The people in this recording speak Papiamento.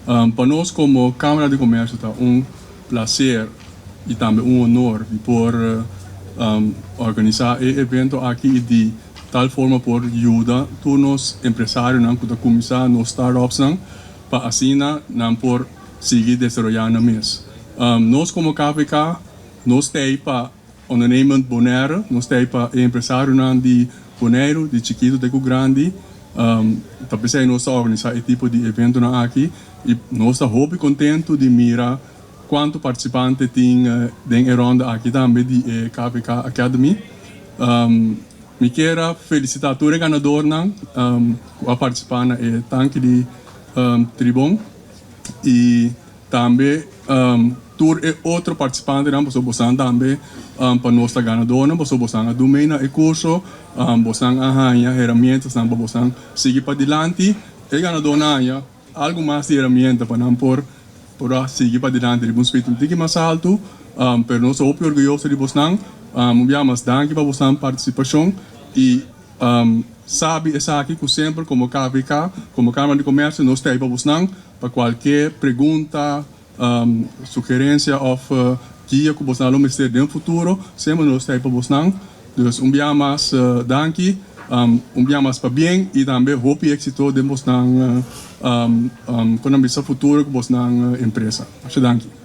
Pa nos komo Kámara di Komèrsio ta un plaser i tambe un honor di por organisá e evento aki i di tal forma por yuda tur nos empresarionan ku ta kuminsá, nos startupsnan, pa asina nan por sigui desaroyá nan mes. Nos komo KVK nos ta pa Ondernemend Bonaire, nos ta pa e empresarionan di Boneiru, di chikitu te ku grandi. Ta p'esei nos ta organisá e tipo di eventonan aki i nos ta hopi kontentu di mira kuantu partisipante tin den e ronda aki tambe di e KVK Academy. Mi ke felisitá tur e ganadónan ku a partisipá na e tanki di Tribon i tambe tur e otro partisipantenan, pasobra boso tambe pa nos ta ganadónan, pasobra boso a dominá e kurso, boso a haña herramientanan pa boso sigui padilanti. E ganadónan a haña algu mas di herramienta pa nan por sigui padilanti di un speed un tiki mas altu, pero nos ta orguyoso di boso. Un mas danki pa boso partisipashon i sabi esaki ku semper komo KVK, komo Kámara di Komèrsio, nos t'ei pa boso pa kualke pregunta, sugerensia òf guia ku boso lo mester den futuro, semper nos t'ei pa boso. Dus un biaha mas danki, un biaha mas pabien i tambe hopi éksito den boso ku futuro ku boso empresa. Danki.